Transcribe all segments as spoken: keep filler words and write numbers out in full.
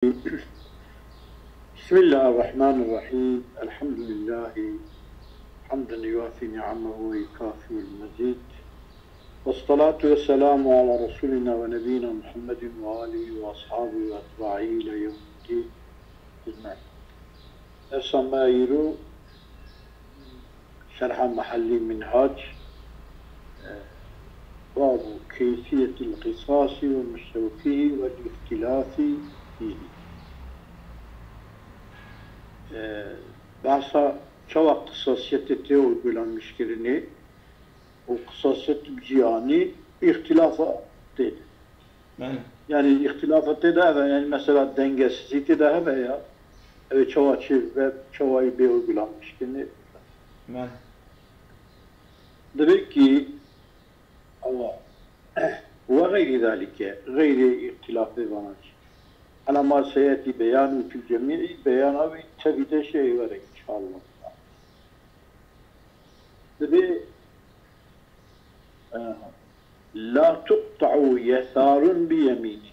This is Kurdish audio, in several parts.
بسم الله الرحمن الرحيم. الحمد لله حمدا يوافي نعمه ويكافئ المزيد. والصلاة والسلام على رسولنا ونبينا محمد وآله وأصحابه وأتباعه إلى يوم الدين أجمعين. Esma îro Şerha Mehellî Minhac, e, babu keyfiyetî l-qisasî we mustewfîhî we l-îxtilafî fîhî. E, Behsa çawa qisasiyetê tê uygulanmişkirinê û qisasiyet bi cî anî îxtilafa tê de. Belê. Yani îxtilafa tê de hebe, yani mesela dengesizî tê de hebe ya. Ew çawa çê ve çawa bê uygulanmişkirinê. Belê. Divê ki, ama, ve gayri zalike, gayri îxtilafê vana jî. Ala ma seyetî beyanu fil cemî'î, beyana wî tevî de jî ê were inşallah. Divê, e, la tuqta'u yesarun bi yemînî.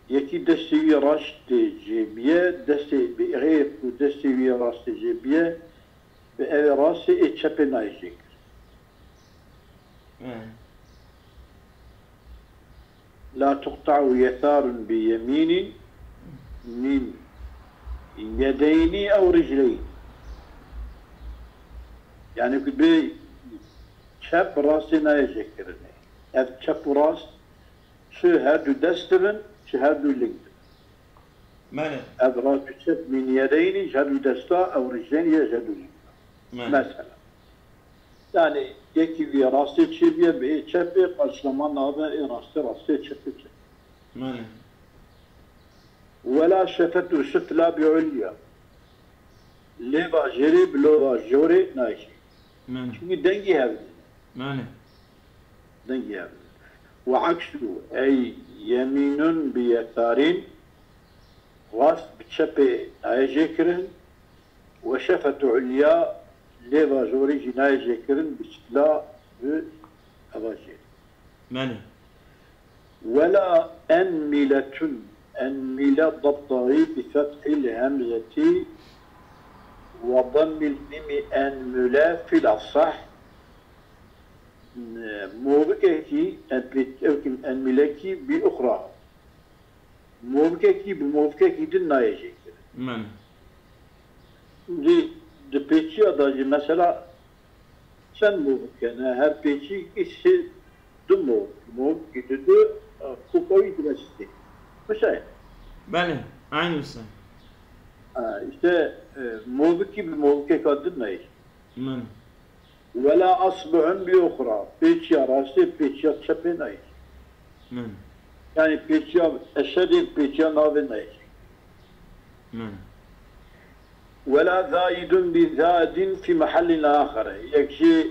Yekî destê wî raştê jê biye, destê bi xêr û destê wî rastê jê biye, bi evê rastê ê çepê nayê jê kir. Hmm. La tuqta'u yesarun bi yemînin min yedeyni ew ricleyn. Yani ku bi çep rastê nayê jê kirinê. Ev çep û rast çi her du dest dibin, çi her du ling dibin. Mene. Ev rast û çep min yedeyni ji her du desta ew ricleyn ye ji her du ling. Mene. Mesela. Yani yekî vî rastê çêbiye bi ê çepê, qarşilama nabe ê rastê rastê çepê çep. Mane. Wela şefetu sufla bi ulya. Lêva jêrê bi lova jorê nayşî. Mane. Çünkü dengî hev dine. Mane. Dengî hev dine. Ve aksu ey yeminun bi yesarin, rast bi çepê nayê jê kirin. Ve şefetu ulya, lêva jorê jî nayê jê kirin bi sifla bi eva jê. Mene. Wela enmiletun, enmile dabtayî bi fethil hemzeti ve dammil mimi enmule fil asah. Movikekî, en-, pê-, ew kim enmilekî bi uxra. Movikekî bi movikekî din nayê jê kirin. Min. Di, di pêçiya da jî mesela çend movik hene? Her pêçî îsê du movik. Movikî di du, e, koka wî dibe sê. Wisa ye? Belê, eynî wisa. Ha, işte, e, movikî bi movikeka din nayê jê. Min. Wela asbu'un bi uxra. Pêçiya rastê, pêçiya çepê nayê. Min. Yani pêçiya eşedê, pêçiya navê nayê. Min. Wela zaidun bi zaidin fi mahallin axere. Yek jê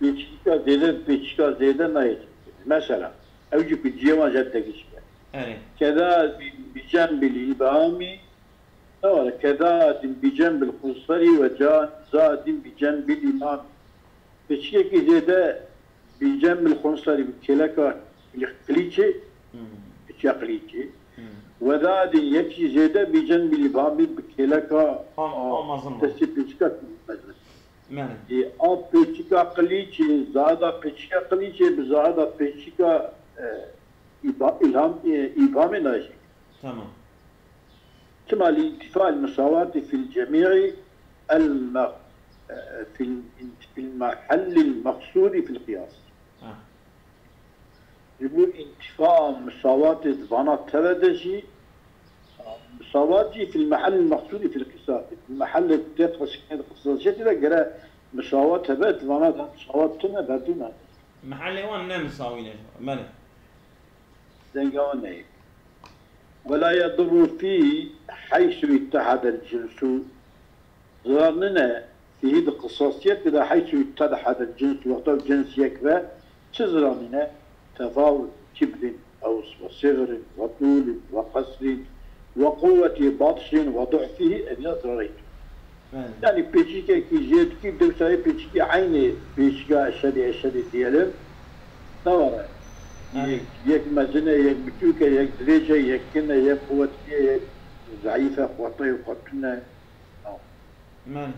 pêçika zêde, pêçika zêde nayê. Mesela, ew jî ku ciyê wan jê digişke. Erê. Keda bi, bi cem bil ibami, Ewele, keda din bi cem bil xunseri ve ca-, za din bi cem bil imam. Piçkekî zêde bi cem bil xunseri bi kêleka qilîçê, Hmm. piçya qilîçê. Hmm. Ve za din yek jî zêde bi cem bil imam bi kêleka, Am-, a, amazin var. Destê piçka mezin. Yani. E, a piçka qilîçê, zada piçka qilîçê, bi zada piçka, e, iba-, ilham, e, ibamê nayê jê. Tamam. Çima li întifa el misawatî fil cemî'î el me-, e, fil, fil mehellil meqsûdî fil qiyas. Ha. Ji bo întifa misawatê di vana teve de jî, misawat jî fil mehellil meqsûdî fil qiyasî. Mehellê tê qisasiyetê de gere misawat hebe, di vana de misawat tune, berdû nade. Mehellê wan ne misawî ne. Belê. Denga wan neyê. Wela yedurru fî heysu ittehadel cinsu. Zirar nine fîhî di qisasiyetê de heysu ittehadel cinsu, wexta cins yek be, çi zirar nine? Tefawut kibrin ew ve sixrin ve tûlin ve qesrin ve quwweti batşin ve du'fîhî, ev ya zirarê. Belê. Yani pêçîkekî jê dikî, dewsa yê pêçîkî eynê pêçîka eşedî, eşedî diyelim. Ne were? Yek, yek mezin e, yek biçûk e, yek dirêj e, yek kin e, yek quwetî ye, yek zeîf e, quwete û qetûn e. Belê.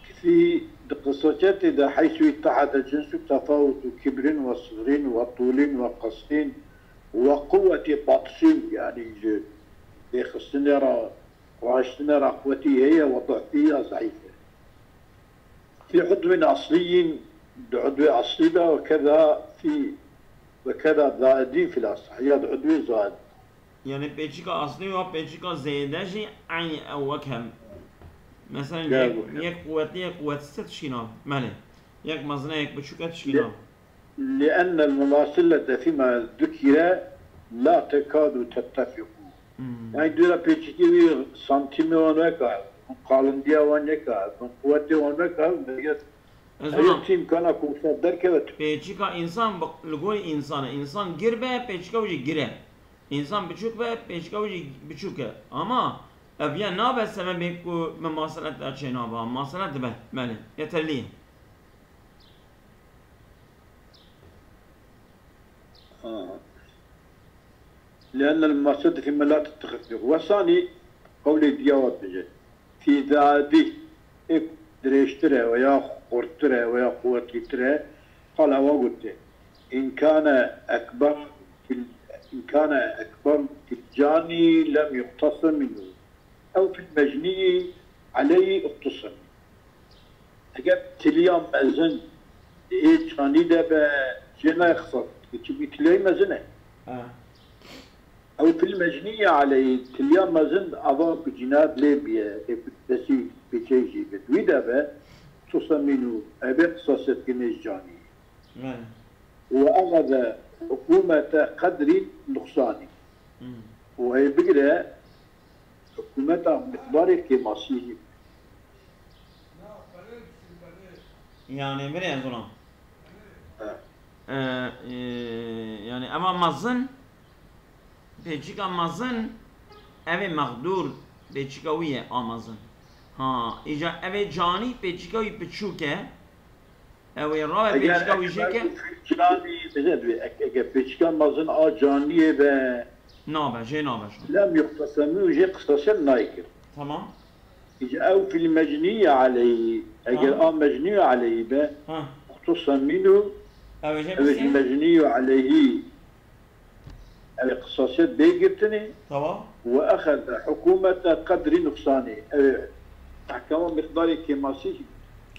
Kifî di qisasiyetê de heysu ittehade cinsû tefawutu kibrin ve sixrin ve tûlin ve qesrin ve quwweti batşin, yanî ji lêxistinê re, raştinê re quwetî heye ve dihfî ya zeîf e. Fî udwin asliyîn, di udwê aslî de, ve keda fî, ve keda zaidîn fîl asih, ya di udwê zaid. Yani pêçika aslî û pêçika zêde jî eyn ew wek hem. Mesela yek, yek quwetli, yek quwetsiz tişkî nav. Belê. Yek mezin e, yek biçûk e tişkî nav. لأن المماثلة فيما ذكر لا تكاد تتفق. Hmm. Yani dûra pêçikî wî santîmê wan weka, qalindiya wan yeka, quwetê wan weka, Ez ev wana tî îmkana ku wisa derkeve tu. Pêçika însan bi, li gorî însan e. Însan gir be, pêçika wî jî gir e. Însan biçûk be, pêçika wî jî biçûk e. Ama ev ya nabe sebebê ku memaselet de çê nabe. Maselet dibe. Belê. Yeterlî ye. Ha. لأن المماثلة فيما لا تتفق. Wesanî qewlê diya we bije. Fî zaidî ê dirêjtir e veya xurttir e veya quwetlîtir e, qala we gote. إن كان أكبر في ال-، إن كان أكبر في الجاني لم يقتص منه. Ew fil mecnî aleyhî iqtisir. Eger tiliya mezin ê canî de be, jê nayê qisas, çimkî tiliyayî mezin e. Ha. Ew fil mecnî aleyhî, tiliya mezin ava ku cînayet lê biye, ê ku destî pêçeyî jî be, wî de be, tusa mînû, ebe qisasiyet kirinê ji canî. Belê. Ve axeze hikûmete qedrî nuqsanî. Hmm. Û ê bigire hikûmeta miqdarê kêmasî jî. Yani binê ez ona. He. Ee, e, yani ema mezin, pêçika mezin, ev ê mexdûr, pêçika wî ye a mezin. Ha, îca ev ê canî, pêçika wî piçûk e. Ew ê rabe pêçika wî jê ke. Eger, eger, eger pêçika mezin a caniyê be. Nabe, jê nabe şo. Lem yuqtese mînû, jê qisasiyet nayê kir. Tamam. Îca ew fil mecnî aleyhî. Eger a mecnî aleyhî be. Ha. Uqtuse mînû. Ew ê jê bistîne. Ew ê ji mecnî aleyhî. Ew ê qisasiyet bê girtinê. Tamam. Ve exeze hikûmete qedrî nuqsanî. Ew ê mehkema miqdarê kêmasî.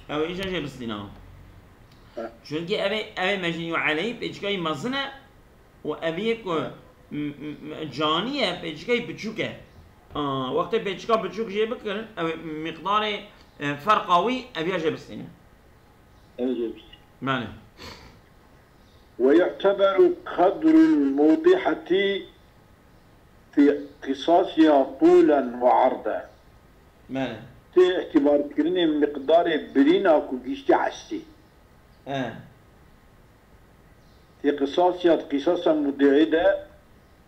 Ew ê îca jê bistîna. He. Çunkî ev ê, ev ê mecnî aleyhî pêçikayî mezin e û ev yê ku, he, m-, m-, canî ye, pêçikayî biçûk e. Aa, wextê pêçika biçûk jê bikirin, ew ê miqdarê, e, ferqa wî ev ya jê bistîne. Ev jê bistîne. Belê. ويعتبر قدر الموضحة في قصاصها طولا وعرضا. Belê. Tê îtîbarkirinê miqdarê birîna ku gihîştî hestî. He. Tê qisasiya, qisasa mudîî de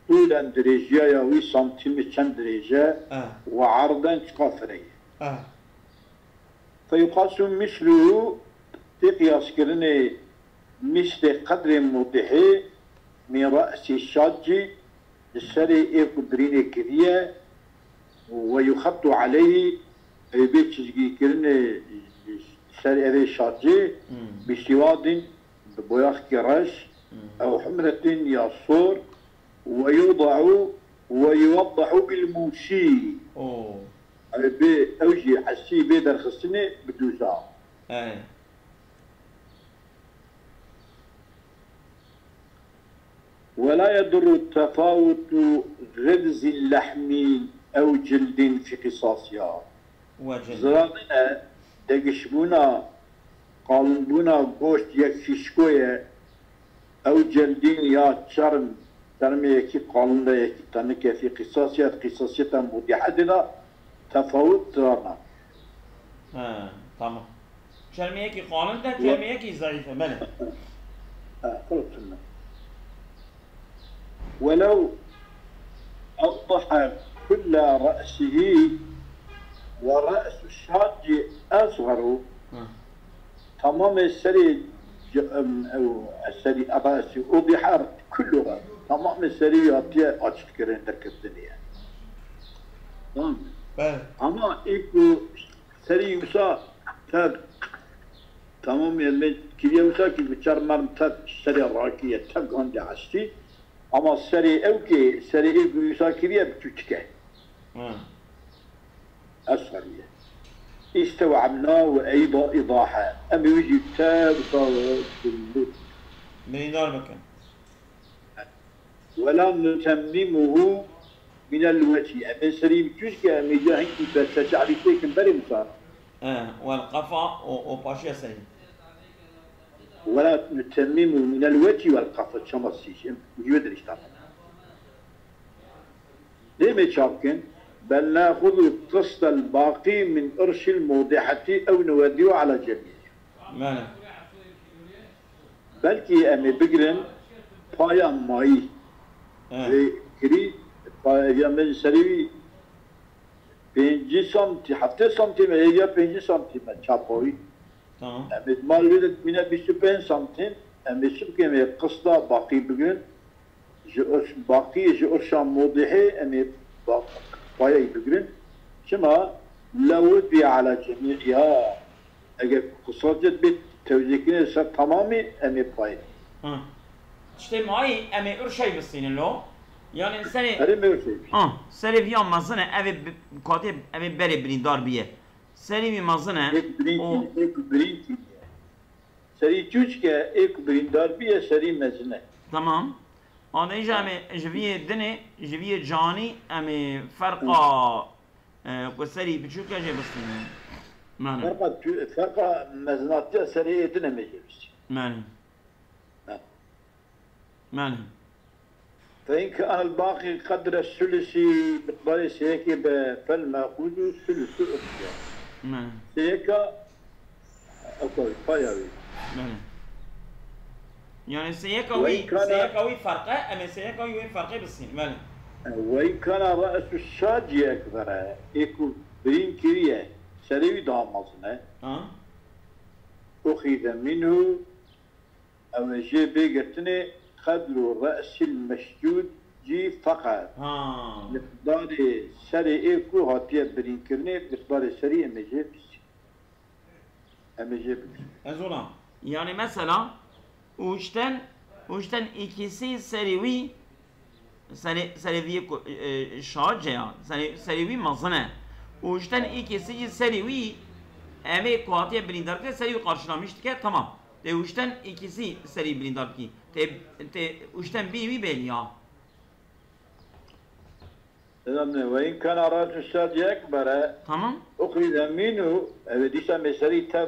tûlen dirêjiya ya wî santîmî çend dirêj e, he, we erden çiqa fireyê. He. Feyuqasu misluhu, tê qiyaskirinê mislê qedrê mudîhê min re'sî şacî, li serê ê ku birînê kiriye, we yuxettu aleyhî, ê bê çizgîkirinê li ser evê şacî, hmm, bi siwadin, bi boyaxkî reş, hmm, ew humretin ya sor, we yuda'u, we yuwaddahu bil musî. Oh. Ew bê, ew jî hesî bê derxistinê bi dûza. Hey. ولا يضر تفاوت غرز لحم أو جلد في قصاصها. Ve cildî. Ziranîne, degişbûna, qalinbûna goşt yek fîşko ye, ew cildîn ya çerm, çermê yekî qalin de yekî tenik e, fî qîsasiyet, qîsasiyeta mudîhe de tefawut zirana. He, tamam. Çermê yekî qalin de, çermê yekî zayîf e, belê. He, qultunna. ولو أوضح كل رأسه ورأس الشاج أصغر. Hı. Tamamê serê c-, em, ew, serî, ra'sî, udiha, Kulluha. Tamamê serî hatiye açkirin derketinê ye. Tamam mı? Belê. Ama ê ku serî wisa tev tamam ye me kiriye wisa ki bi çar merm tev serê rakiye tev gandê eştî. Ama serê ew ki serê ê ku wisa kiriye bi çûçike. Ha. Esferiye. İstev'abna ve eyda idahe. Em ê wî jî tev sa ve kullu. Birîndar bikin. Ve la nutemmimuhu minel wecî. Em ê serî çûçke em ê ca hinkî berseçarî têkin berê misal. E, wel qafa û, û paşiya serî. Ve la nutemmimu minel wecî vel qafa çama sîşim. Cüve diriştan. Lê me çav kin. Bel naxudu qistel baqî min irşil mudiheti ew nuweddiyu ala cemî. Belê. Belkî em ê bigirin paya mayî. He. Vê kirî paya ya me ji serî wî pêncî santî, heftê santî me, ya pêncî santî me çapa wî. Tamam. Em ê mal wê de dimîne bîst û pênc santîm. Em ê çi bikin? Em ê qista baqî bigirin. Ji irş-, baqiyê ji irşa modihê em ê ba-, payeyî bigirin. Çima? Lewid bî ala cemî'iha. Eger qisacet bê tewzîkirinê ser tamamî em ê payê. Ha. Tiştê mayî em ê irşayî bistînin lo. Yani serê Erê me irşayî bistînin. Ha, serê viya mezin e, ev ê bi-, katê ev ê berê birîndar biye. Serê wî mezin e. Êk birîn û kiriye, êk birîn kiriye. Serî çûçke ê ku birîndar bîye serî mezin e. Tamam. Adê jî em ê ji vî yê dinê, ji vî yê canî em ê ferqa, e, ku serî biçûk e jê bistînin. Mane. Ferqa tu-, ferqa mezinatiya serê ê din em ê jê bistînin. Mane. Ha. Mane. Fe in kâne el-baqî qedre sulusi, miqdarê sêyekê be, fel mexûzu sulusu uxtiye. Mane. Sêyeka, ew paya wî. Mane. Yani sêyeka wî, sêyeka wî ferqe, em ê sêyeka wî wê ferqê bisîn. Mane. Ve in kâne re'su şacî ekbere, ê ku birîn kiriye, serê wî daha mezin e. Ha. Uxize minhu, Ew ê jê bê girtinê qedru re'sil meşcûcî feqet. Ha. Miqdarê serê ê ku hatiye birînkirinê, miqdarê serî em ê jê bistî. Em ê jê bigrin. Ez ona. Yani mesela, uşten, uşten ikisi serî wî Serê, serê vî yê ku, e, şace ya. Serê, serê wî mezin e. Û uşten îkisi jî serê wî, em ê ku hatiye birîndar kir, serê wî qarşılamış dike, tamam. Tê uşten îkisi serî birîndar kî. Tê, tê uşten bî wî bêlî ya. Tamam ne, ve in kana rasu şace ekbere. Tamam. Uxrî zemînu, ev ê dîsa me serî tev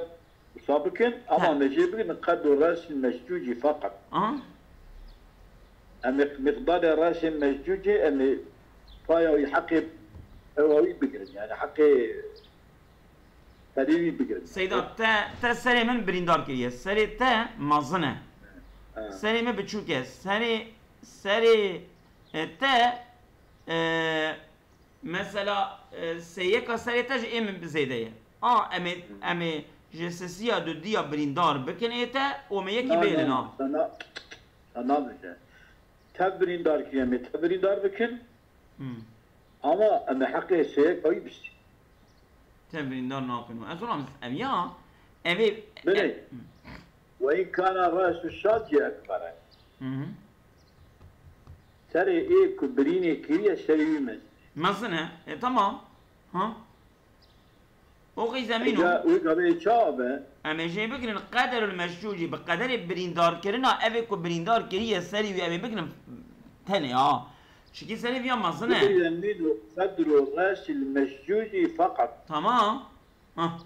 Wisa bikin, ama He. me jê bigirin qedru resin meşcûcî feqet. Aha. Em ê miqdarê resin meşcûcê, em ê paya wî heqê ewa wî bigirin. Yani heqê serê wî bigirin. Seyda, te, te serê min birîndar kiriye. Serê te mezin e. He. Serê min biçûk e. Serê, serê, e, te, e, Mesela, e, sêyeka serê te ji ê min bi zêde ye. A, em ê, em ê ji sisiya dudiya birîndar bikin ê te û me yekî Na, bêlin na, a. Sana, sana bije. Te birîndar kiriye, em ê te birîndar bikin. Hmm. Ama em ê heqê sêyeka wî bistî. Te birîndar nakin. Ez ona ev ya, ev ê, Binê. ev, hmm. Ve in kana resu şaci ekbere. Hı hı. Serê ê ku birînê kiriye serê wî mezin e. Mezin e. E, tamam. Ha? O qî zemîn o. Êca wê gavê çawa be? Em ê jê bigirin qederul meşcûcî, bi qederê birîndarkirina evê ku birîndar kiriye serî wî em ê bigirin tenê ha. Çikî serê viya mezin e. Wê zemîn û qedru resil meşcûcî feqet. Tamam. Ha.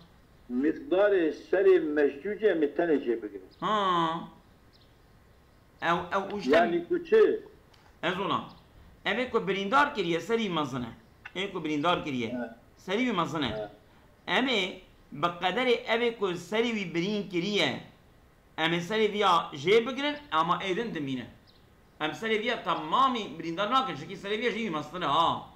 Miqdarê serê meşcûcê em ê tenê jê bigirin. Ha. Ew, ew uşten Yani ku çi? Ez ona. Evê ku birîndar kiriye, serî mezin e. Ê ku birîndar kiriye. He. Serî wî mezin e. He. Em ê bi qederê evê ku serî wî birîn kiriye, em ê serê viya jê bigirin, ama ê din dimîne. Em serê viya temamî birîndar nakin, çikî serê viya jî wî mezin e, ha.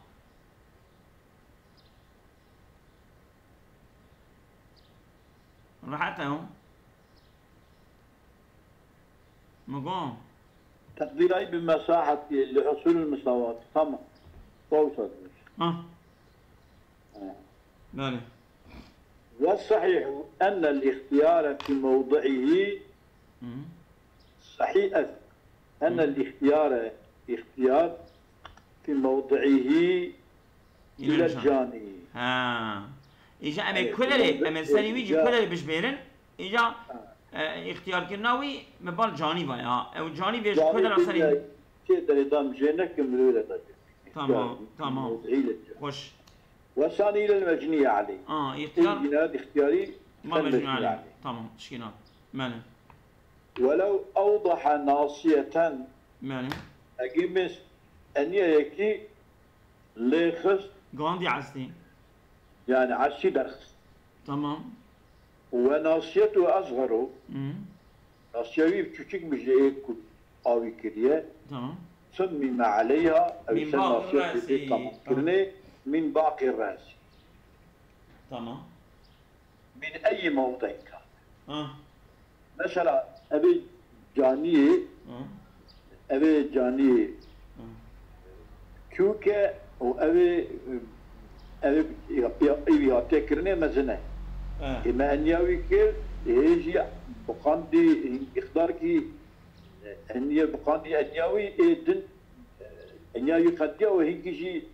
Rehet e o. Min got. Teqdîrayî bi mesahetî li husul musavat. Tamam. Wawsa diyor. Ha. Belê. والصحيح أن الاختيار في موضعه Hı. صحيح أن الاختيار اختيار في موضعه إلى الجاني. Ha. Îja em ê kulerê, em ê serî wî jî kulerê bijmêrin. Îja e, îxtiyarkirina wî me bal canî va ya. Ew canî vê ji kulera serî. Tê derê dam jê nekim rûre da. Tamam, tamam. Xoş. Wesanî ile mecnî aleyh. Aa, îxtiyar. Îna îxtiyarî Ma mecnî aleyh. Tamam, şikîna. Mene. Welew ewdaha nasiyeten. Mene. Egî mis eniyeyekî lê xist. Gandî estî. Yani esî derxist. Tamam. Ve nasiyetu ezgaru. Hı. Nasiye wî biçûçik min ji ê ku awî kiriye. Tamam. Summime aleyha, ew Min ser baqî nasiyet resî. Dê tamam kirine, min baqî resî. Tamam. Min eyî mewdin kan. Ha. Mesela, evê caniyê, Ha. evê caniyê Ha. çûke û evê, evê, evê hatiye kirine mezin e. Ha. Ê me eniya wî kir, ê jî biqandî îqdarkî, eniye biqandî eniya wî ê din, eniya wî qediya û hinkî jî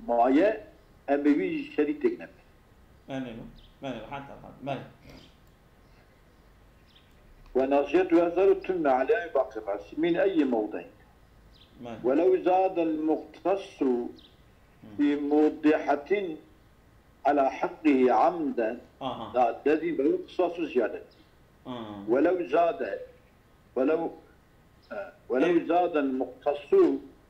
maye, em ê wî jî serî têk nebin. Belê, belê, rehat, rehat, belê. وناصيته أثر تم عليه باقي الرأس من أي موضع. Belê. ولو زاد المختص في موضحة على حقه عمدا Aha. لا لزمه قصاص زيادة. Aha. ولو زاد ولو آه، ولو Evet. زاد المختص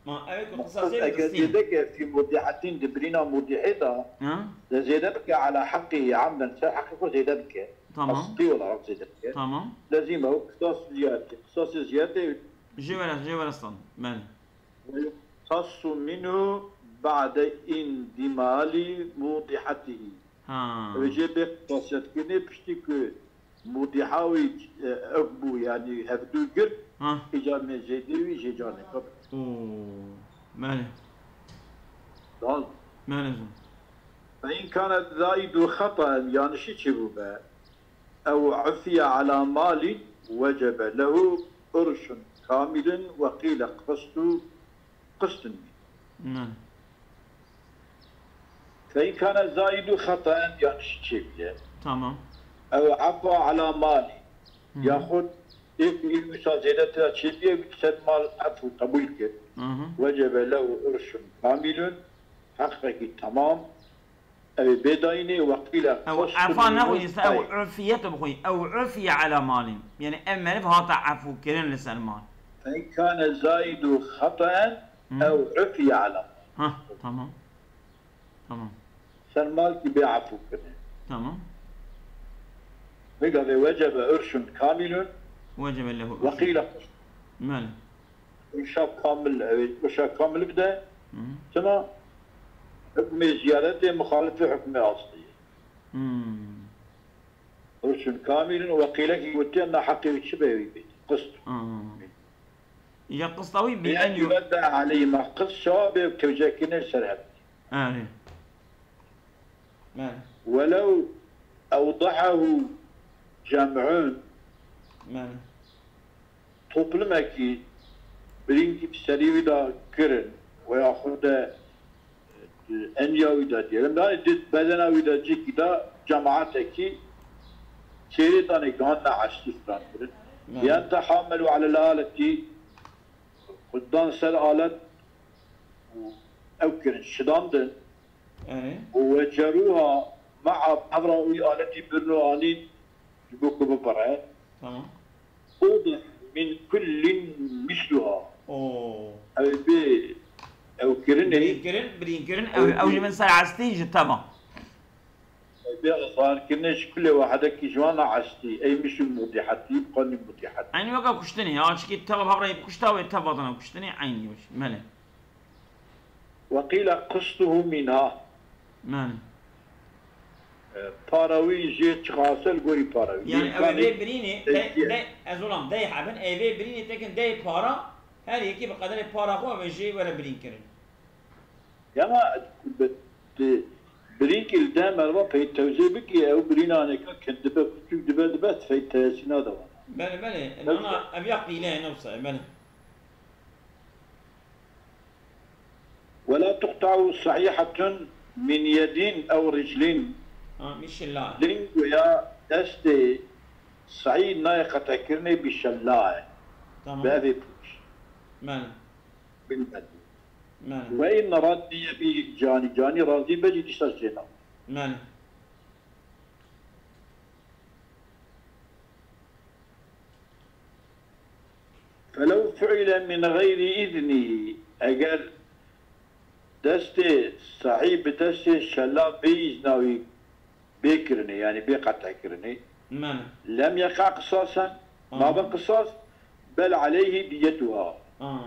Ma ew ku مختص qisasê أجل distîn. زيادة في موضحة دبرينا موضحة Ha? لزيادة بك على حقه عمدا سر حقك زيادة بك. Tamam. قصدي ولا زيادة بك. Tamam. لزمه قصاص زيادة. قصاص زيادة Jê were, jê were stan. Belê. ويقتص منه بعد اندمال موضحته. Ha. Ew jê bê qisasiyetkirinê piştî ku mûdîha wî, e, ev bû, yanî hevdû girt, Ha. îca me zêdê wî jê canê xwe bide. Oo. Belê. Dal. Belê zû. فإن كان الزائد خطأ, yanlişî çêbûbe, أو عفي على مال وجب له عرش كامل وقيل قسط، قسط. Ne. فإن كان الزائد خطأ, yanlişî çêbûye. Tamam. أو عفا على مال. Hı. Yaxud ê ku wisa zêde tira çêbûye, wî ser mal efû qebûl kir. Hı hı. وجب له عرش كامل, heqekî temam, ew ê bê dayînê, وقيل Ew قسط efa منه nexwînî, se ew أي. ufiyet bixwî, ew ufiye ala malî. Yani ev meriv hata efû kirin li ser mal. فإن كان الزائد خطأ Hı. أو عفي على مال. Ha, tamam. Tamam. Ser malkî bê efû kirin. Tamam. Vê gavê وجب عرش كامل Wecebe lehu. وقيل قسط. Mel. Urşa kamil, evet, urşa kamil bide. Hı hı. Çima? Hukmê ziyaretê muxalifê hukmê aslî ye. Hmm. Urşun kamilin û weqîlekî gotiye na heqê wî çi be wî bêt. Qist. Aa. Ya qista wî bi Bi en en yu. yuvedde aleyhima qist şewabê tevcehkirine li ser hev. Erê. Mel. Welew ewdahehu cem'un Mel. toplumekî birîngî bi serî wî de kirin veya xwe de, e, enya wî de diyelim. Yani di bedena wî de cîkî de cemaatekî sêrê danê gihandine eştî filan kirin. Mel. Yen tehamelu alel aleti, xwe dan ser alet û ew kirin, şidandin. Erê. Û weceruha ma'a, hevra wî aletî birin û anîn ji bo ku bipere. Tamam. Udih min kullin misluha. Oo. Ew bê ew kirinê, Birîn kirin, birîn kirin. Ew, ew ji min ser estî ji teva. ew bê azarkirinê ji kulê wahedekî ji wan a estî. Ey mişû mudîhetî, qanî mudîhetî. Eynî weka kuştinê. Ya çikî teva hevra yê kuşta wê teva dana kuştinê. Eynî wek. Mele. Weqîle qistuhu minha. Mele. E, para wî jê çiqas e li gorî para wî. Yani Bîmkanê ew vê birînê, tevcîh. de, de, ez olam, dey hebin, ev vê birînê tekin dey para, Her yekî bi qederê para xwe ve jê were birîn kirin. Yana bi, bi, birînkî li dem merva pey tewzê bikî, ew birînanêka kin dibe, biçûk dibe, dibe, pey teresî nade wan. Belê, belê. Nana, ev ya qîle ye, ne wisa ye, belê. ولا تقطع صحيحة من يد أو رجل. Ha, min şilla. Ling ya destê sahî nayê qetekirinê bi şellayê. Tamam. Bi evê pûç. Belê. Bilmedi. Belê. Ve in radiye bi cani. Cani razî be jî dîsa jêna. Belê. فلو فعل من غير إذنه, eger destê sahî bi destê şela bê îzna wî bê kirinê, yanî bê qet'e kirinê, Belê. lem yeqa qisasen, nabe qisas, bel aleyhî diyetuha. Aa.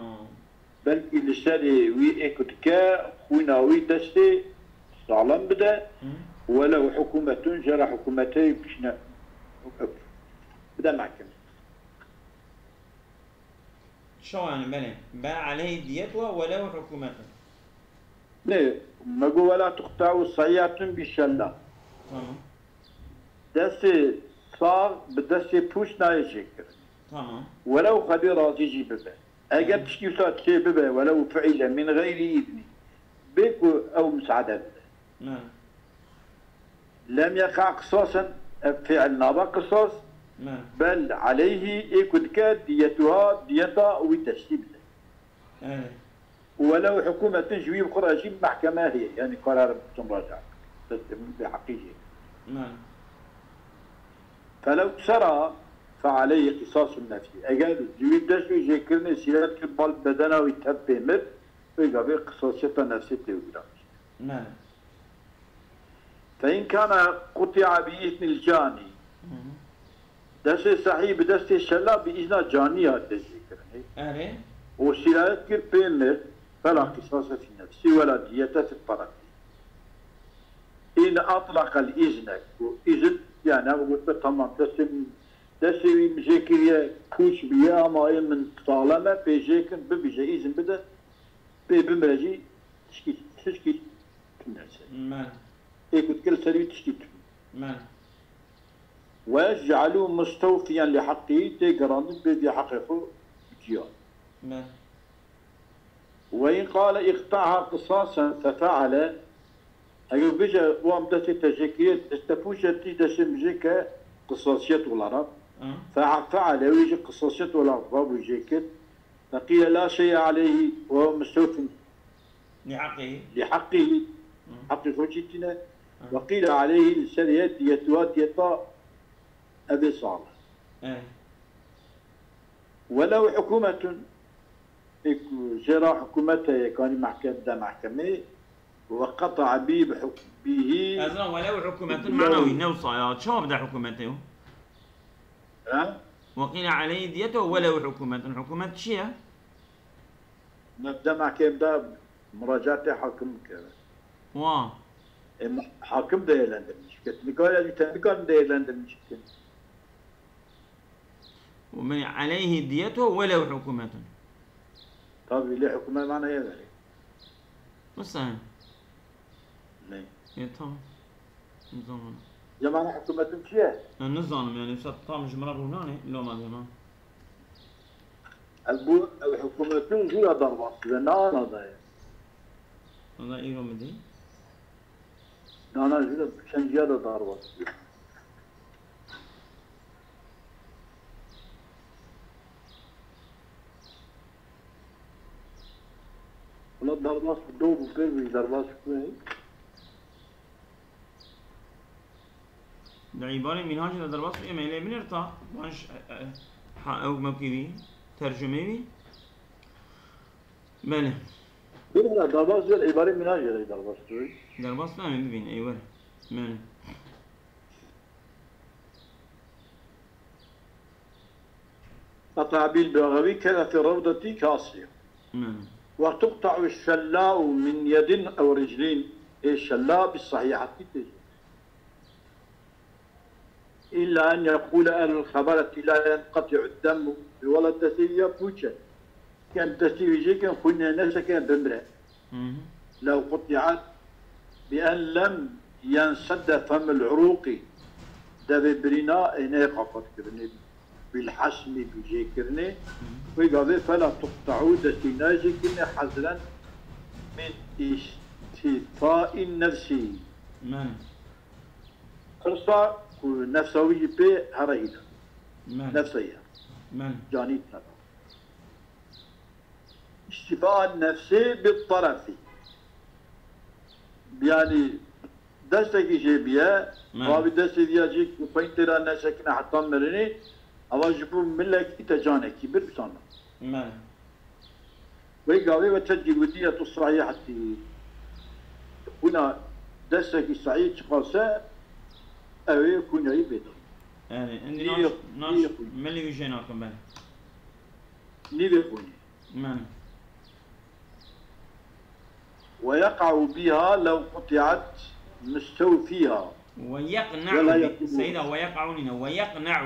Belkî li serê wî ê ku dike xwîna wî destê saxlem bide, welew hikûmetun, jê re hikûmetê pişne bide mehkemê. Çawa yani, belê. Bel aleyhî diyetuha welew hikûmetun. Nê, me got, wela tuqta'u sahîhatun bi şella. Tamam. Destê sax bi destê pûç nayê jêkirin. Tamam. Welew xwedî razî jî bibe. Eger tiştî wisa çê bibe, welew fiile min xeyrî îznî, bê ku ew misaade bide. Ne. Lem yeqa qisasen, ev fiil nabe qisas, Ne. Bel aleyhî, ê ku dike diyetuha, diyeta wî teşkîl bide. Evet. Û welew hikûmetin ji wî bi xwe re jî mehkeme heye, yanî karar biçin raca. Destê min bê heqî jê. Ne. Felew sera fe aleyhî qisasun nefsî. Eger ji wî dest wî jêkirinê sîret kir, bal bedena wî tev pê mir, wê gavê qisasiyeta nefsê tê wira. Ne. Fe in kana quti'a bi îznil canî. Hı hı. Destê sehî bi destê şela bi îzna canî hatiye jêkirinê. Erê. Û sîrayet kir pê mir, fela qisase fî nefsî wela diyete fî paratî. În atlaqel îzne. Û îzin, yani ev gotibe tamam, destê min, destê wî min jê kiriye, pûç bûye, ama ê min saxlem e, pê jê kin, bibîje, îzin bide, pê bimire jî, tişkî, tişkî tune ser. Men. Ê ku dike li ser wî tiştî tune. Men. Ve ce'alû mustewfiyen li heqqî, tê gerandin bê vî heqê xwe ciya. Men. Ve in qale iqta'ha qisasen fefe'ale, eger bêje, wan destê te jê kiriye, destepûçe tî destê min jê ke qisasiyet olarak, Hı. fe-, fe'ale, wî jî qisasiyet olarak rabû jê kir, feqîle la şey'e aleyhî ve huve mustewfin Li heqî. li heqî, heqî xwe jî tîne, ve qîle aleyhî, li ser ye diyetuha, diyeta evê sal. Evet. Welew hikûmetun, ê ku jê re hikûmet heye, kanî mehkem-, de mehkemê, ve qeta'a bî bi huk-, bîhî. Ez zanim welew hikûmetun mana wî ne wisa ya. Çawa bide hikûmetê o? Ha? Ve qîle aleyhî diyetu welew hikûmetun. Hikûmet çi ye? Me demekê de muracaatê hakim bike. Wa. E, ma-, hakim değerlendirmiş bike. Tu nikare, te nikarin değerlendirmiş bikin. Ve aleyhî diyetu welew hikûmetun. Tabii, lê hikûmet manaya verê. Wisa. Ne? E, tamam. Nizanim. Cemana hikûmetin çi ye? E, nizanim yani, wisa tam ji min re rûnanê, loma dema. Ev bu, ev hikûmetin jûra derbas dibe, ne ana da ye. Valla îro min dî. Nana jûra çend ciya da derbas dibe. Wala derbas bi do bû, pêr bû derbas bû. Di îbarê mînhacê de derbas bû, em ê lê binêr ta, wan ji, e, e, ha, ew mewkî wî, tercumê wî. Belê. Bira derbas bû, îbarê mînhacê de derbas bû. Derbas bû, em ê bibînin, ey were. Belê. Tabîl Bexewî, kene fi rewdetî kasî. Belê. Ve tuqta'u şella'u min yedin ew riclîn. Ê şella bi sahîhetî tê. İlla en yekûle ehlul xeberetî la yenqeti'u demu. Wela destê ya pûç e. Ken destî wî jê kin xwînê neseke bimre. Hı hı. Lew quti'at bi en lem yensedde femil urûqî. Devê birîna ê neyê qaqat kirinê. Bil hasmî bi jê kirinê. Hı. Wê gavê fela tuqta'û destî nayê jê kirinê hezren min îstîfa'in nefsî. Men. Tirsa ku nefsa wî jî pê here hîna. Men. Nefsa ye. Men. Canî tera. İstifa nefsê bi tarafî. Yani destekî jê biye, men. Abi destê diya jî ku xwên têra nesekine heta mirinê, ava ji bo milekî te canekî bir bisana. Men. Wê gavê we te cî witiye tu sahihetî. Xwîna destekî sahî çiqas e, ew ê xwînayî bêdayî. Yani, indi Nîvê nas, xwîn, nas nîvê xwîn. Milî wî jê nakin ben. Nîvê xwînê. Men. ويقع بها لو قطعت مستوفيها. ويقنع ولا بي-، يقول سيدة، ويقع نينا، ويقنع.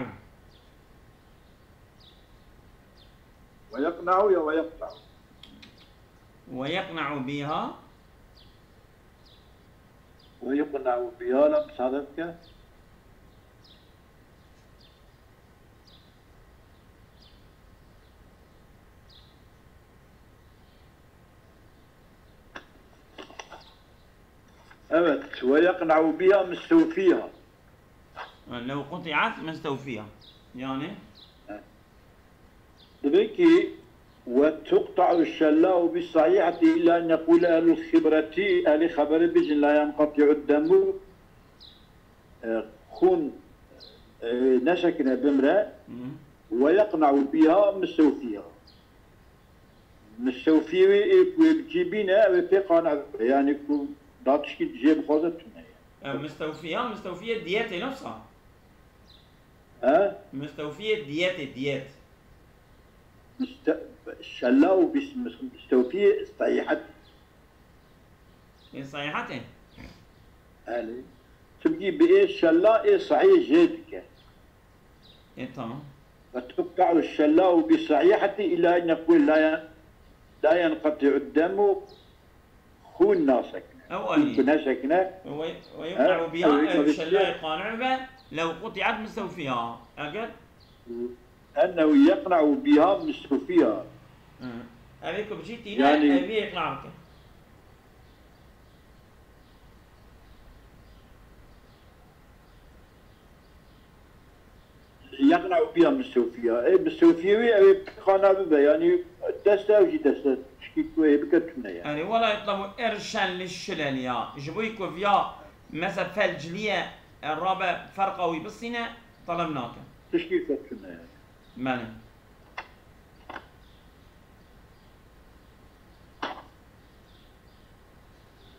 ويقنع يا ويقطع. ويقنع بها. ويقنع بها لم صادفك. Evet, ويقنع بها مستوفيها. لو قطعت مستوفيها. Yani? Dibe ki, وتقطع الشلاء بالصحيحة إلا أن يقول أهل الخبرة, ehlî xeberê bijin, لا ينقطع الدم, e, xûn, e, nesekine bimre, Hı. ويقنع بها مستوفيها. Mistewfiyê wê ê ku wê bi cî bîne, ew ê pê qane bibe. Yani ku da tişkî jê bixwaze tune ye. E, mistewfiya, mistewfiyê diyetê ne wisa? He? Mistewfiyê diyetê, diyet. Miste-, şella û bis-, mis-, mistewfiyê sayihet. Ê sayihetê? Elê. Çimkî bi ê şella ê sahiyê jê dike. E, tamam. وتقطع الشلاء بالصحيحة إلا أن يقول لا ين-، لا ينقطع الدم, xûn nasekine. Ew Xûn anî. Ku nesekine, Ve, ve yuqta'u biha, ew şellayê qane be, lew quti'at mistewfiha. Eger? أنه يقنع بها مستوفيها. Hı. Ev ê ku bi cî tîne, Yani ev ê iqna bike. يقنع بها مستوفيها. Ê, mistewfiyê wê, ew ê qane bibe, yanî dest ew jî dest e, tişkî ku ê bike tune ye. Erê, ولا يطلب إرشا للشلل ya. Ji bo ku viya mese felciliye, e, rabe ferqa wî bisîne, taleb nake. Tişkî ke tune ye. Belê.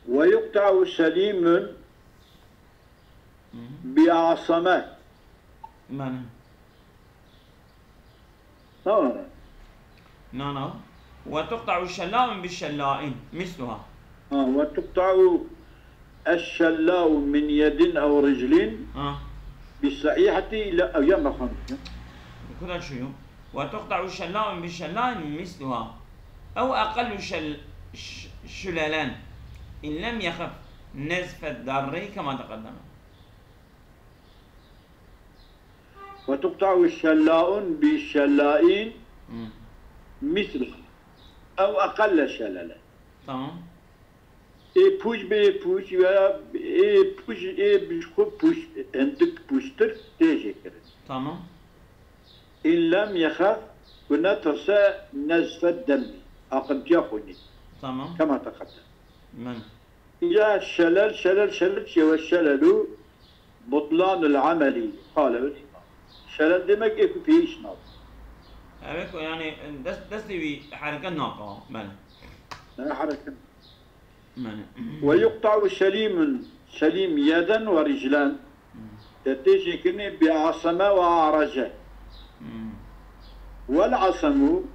ويقطع سليم Hı hı. بأعصم. Belê. Tamam. Na, na. وتقطع شلاء بشلاء مثلها. Ha, وتقطع الشلاء من يد أو رجل Ha. بالصحيحة إلى، أو يا ما فهمت. Kuda çûyo. وتقطع شلاء بشلاء مثلها. أو أقل شل-، ش-، شللا. إن لم يخف نزف الدر كما تقدم. وتقطع شلاء بشلاء Hı. مثلها أو أقل شللا. Tamam. Ê pûç bê pûç ya ê pûç ê bi xwe pûç, hindik pûçtir tê jê kirin. Tamam. إن لم يخف, ku netirse nezfe demî, aqintiya xwînê. Tamam. Kema teqeddem. Men. Ya şelel, şelel, şelel çi ye? Şelelû butlanul ameli, qale vel îman. Şelel demek ê ku pê îş nabe. Ev ê ku yani dest, destê wî hereket nake, belê. Ne hereket. Belê. Ve yuqta'u selimun, selim yeden ve riclen. Hmm. Te tê jêkirinê bi aseme ve arace. Hmm. Vel asemu Hmm.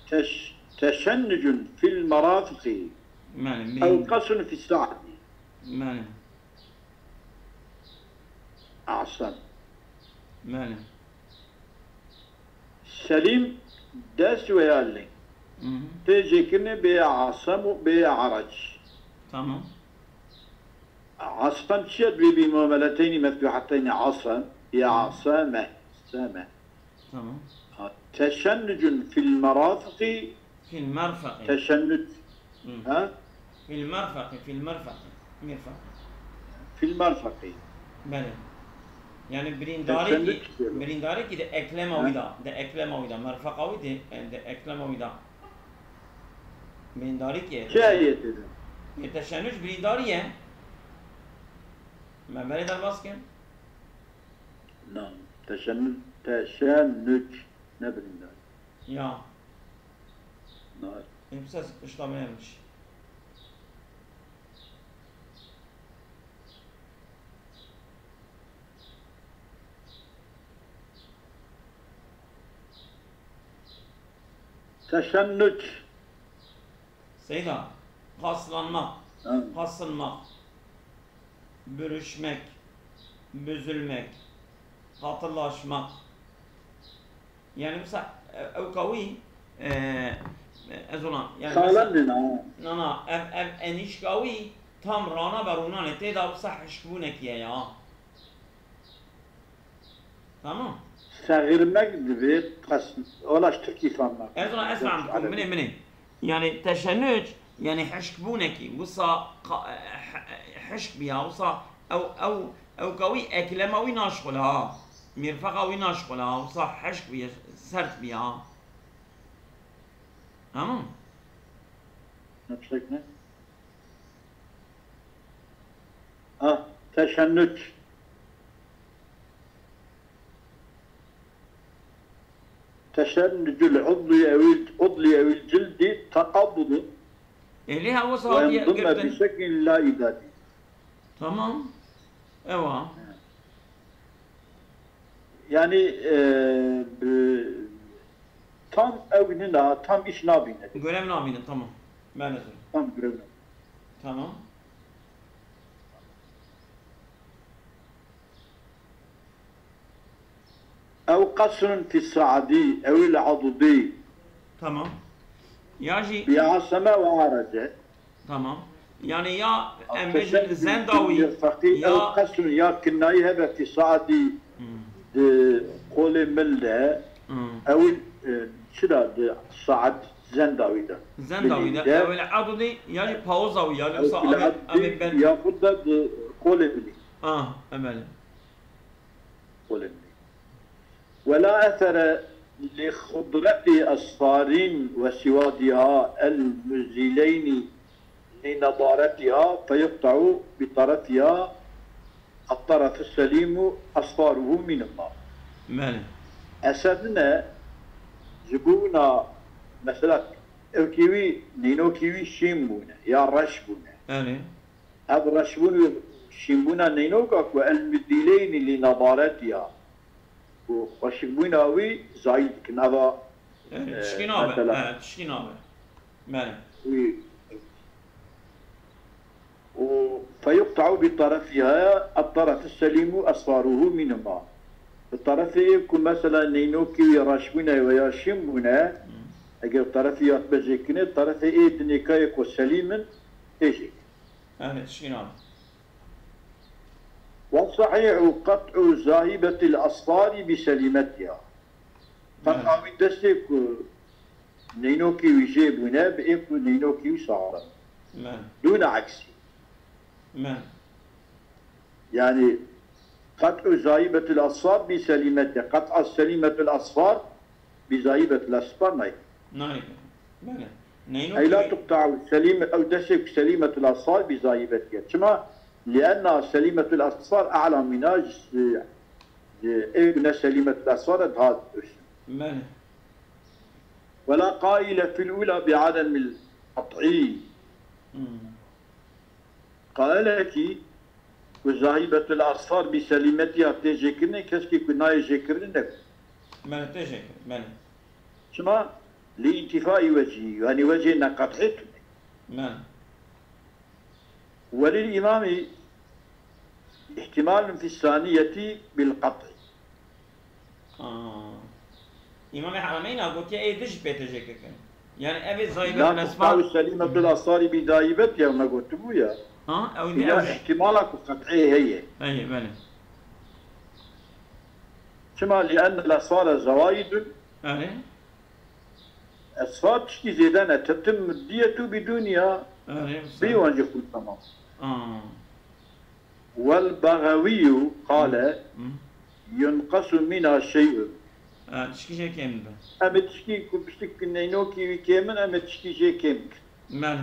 teş-, teşennucun fil merafiqi. Belê, Ew belê. Qesun fi saati. Belê. Ahsen. Belê. Selim, Dest û ya lê. Hı hı. Tê jêkirinê bê ya asem û bê ya arac. Tamam. Asem çi ye? Dibê bî muameleteynî meftuheteynî asem. Ya Hı. aseme. Seme. Tamam. Ha, teşennucun fil merafiqi. Fil merfaqi. Teşennuc. Hı. Ha? Fil merfaqi, fil merfaqi. Mirfaq. Fil merfaqi. Belê. Yani birîndarî Teşennuc kî, diyor. Birîndarî kî de eklema Ha? wî da, de eklema wî da, merfaqa wî de, e, de eklema wî da. Birîndarî kî. Çi ayetê de? E, teşennuc birîndarî ye. Me berê derbas kin. Na, teşennuc, teşennuc ne birîndarî. Ya. Na. Benim ses işlemeymiş. Teşennuc. Seyda, paslanmak, Hı. paslanmak, bürüşmek, büzülmek, katılaşmak. Yani mesela, e, ew kawî, e, ez olan, yani Sağlam mesela, ne ha? na, na, ev, ev enîşka wî tam rana ve rûnanê tê de wisa hişkbûnekî ye ya. Tamam. Sexirmek divê qas-, ola ji Tirkî fam nakim. Ez ona ez Yok, fam bikim. Erebi. Minê, minê. Yani teşennuc, yani hişkbûnekî. Wisa qa-, e, e, hişk biya, wisa ew, ew, ew kawî eklema wî naşxule ha. Mirfeqa wî naşxule ha. Wisa hişk biya, sert biya. Tamam. Ne tiştek ne? Ha, teşennuc. Teşennucul udli evil, udli evil cildi teqabbudu Êlî hewisa ve hatiye yendime girtin. Bi şeklin la idadi. Tamam. Ewa. Yani, e, bi-, tam ew nina, tam iş nabîne. Görev nabîne, tamam. Ben hazırım. Tam görev nabîne. Tamam. Ew qesrun fî saadî, ew il adudî. Tamam. Ya jî Bi aseme ve arace. Tamam. Yani ya em bêjin zendawî, Feqî, ya ew qesrun ya kinayî hebe fî saadî Hmm. di qolê min de, Hmm. ew il, e, çira di saet zendawî de. Zendawî de, Bilî de. Ew il adudî, ya jî paozawî, ya jî Ew wisa il amê, adudî amê ben. Ya xwe de di qolê min. Ah, emel. Qolê min. ولا أثر لخضرة أصفار وسوادها المزيلين لنضارتها فيقطع بطرفها الطرف السليم أصفاره منهما. Belê. Eser nine ji bona mesela ew kî wî nînokî wî şîn bûne ya reş bûne. Belê. Ev reşbûn û şînbûna neynoka ku el mizîleynî lî nedaretiya, ku xweşikbûna wî zayî dikin. Eva, Yani, e, tişkî nabe. Mesela, He, tişkî nabe. Belê. Wî, û feyuqta'u bi terefiha, et-terefu selîmu esfaruhu minhuma. Bi terefê ê ku mesela neynokî wî reşbûne veya şînbûne, Hı. eger terefî ya dibe jêkinê, terefê ê dinêkayê ku selîm in, tê jêkin. Yani, tişkî nabe. والصحيح قطع ذاهبة الأصفار بسليمتها. Qet'a wî destê ku neynokî wî jê bûne, bi ê ku neynokî wî saxlem. Dûne eksî. Yani, قطع ذاهبة الأصفار بسليمتها. Qet'a selîmetul asfar bi zahîbetul esfar nayê. Nayê. Belê. Neyno Ey la kî- tuqta'u selîme, ew destê ku selîmetul asfar bi zahîbet ye. Çima? Lienna selîmetul asfar a'la mina ji, ji ê ku ne selîmetul asfar e daha üst. Belê. Ve la qaile fil ula bi ademil qat'i. Hmm. Qailekî ku zahîbetul asfar bi selîmetiya tê jêkirinê, keskî ku nayê jêkirinê ne. Belê, tê jêkirin, belê. Çima? Li întifai wecihî, yanî wecihê neqet'î tune. Belê. Welil îmamî ihtimalun fis saniyeti bil qet'î. Aa. Îmamê Heremeyn a gotiye ê du jî pê tê jêkirkirin. Yani ev ê Zayîbetul Esfar. Selîmetul Esfarî bî dayîbet ya me gotibû ya. Ha, ew ê Îna ew jî. Îhtimala ku qet'ê heye. Heye, belê. Çima? Li enne lesfare zewayidun. Erê. Esfar tiştî zêde ne. Tetim diyetu bidûniya. Erê, wisa. Bî wan jî xwe tamam. Aa. Wel Bexewîyû qale yunqesu mîna şey'un. Ha, tişkî jê kêm dibe. Em ê tişkî ku piştik neynokî wî kêm in, em ê tişkî jê kêm bikin. Belê.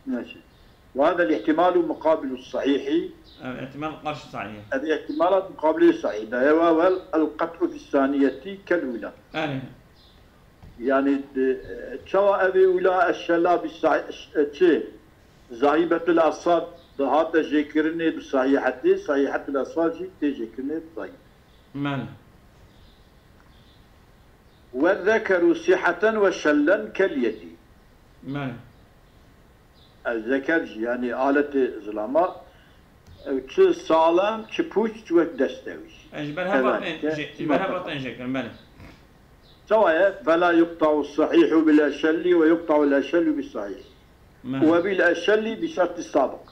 Neşe. Ve hadel ihtimalu muqabilu sahihî. Ev ihtimal qarşı sahih. Ev ihtimalat muqabilê sahih. Da ewa wel el qet'u fis saniyeti kel ula. Belê. Yani, e, çawa ev ê ula eşşela bi sa-, e, çi? Zahibetul Esfar dihate jêkirinê bi sahihetê, sahihetul Esfar jî tê jêkirinê bi zahî. Belê. Ve zekeru siheten ve şellen kel yedî. Belê. Ez zeker jî, yani aletê zilama, ew çi salam, çi pûç, çi wek destewî. E, ji ber hev Evet, hatin ke-, jê-, ji ber hev hatin jêkirin, belê. Çawa ye? Fela yuqta'u sahihu bil eşelli ve yuqta'u el eşellu bi sahih. Belê. Ve bil eşelli bi şerti sabık.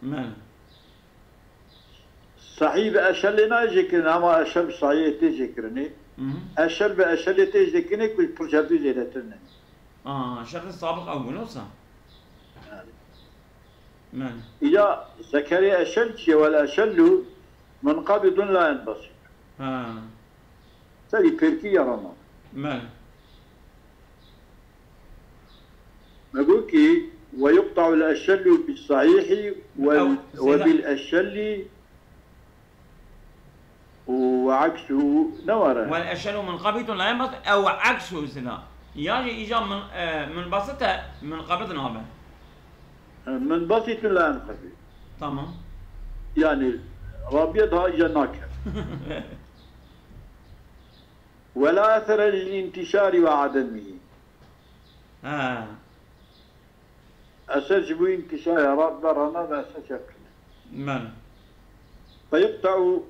Belê. Sahî bi eşelê nayê jêkirin, ama eşel bi sahiyê tê jêkirinê. Hı hı. Eşel bi eşelê tê jêkirinê ku ji pir şertî zêdetir ne. Aa, şertê sabiq ew bûn, wisa? Yani. Belê. Îca zekerê eşel çi ye? Wel eşellu munqabidun la yenbesît. Ha. Serî pêrkî ya rana. Belê. Me got ki, "Ve yuqta'ul eşellu bis sahihi ve, Ew, ve zêde- bil eşelli ve aksuhu" ne were? Vel eşelu munqabitun la yenbasît ew aksuhu zêde. Ya jî îca mun-, e, munbasit e, munqabit nabe. E, munbasitun la yenqabit. Tamam. Yani, Rabia daha îca nake. Ve la esere lil intişari ve ademihi. Ha. Eser ji bo întişara Rab ve rana ve eser çepkine. Belê. Fe yuqta'u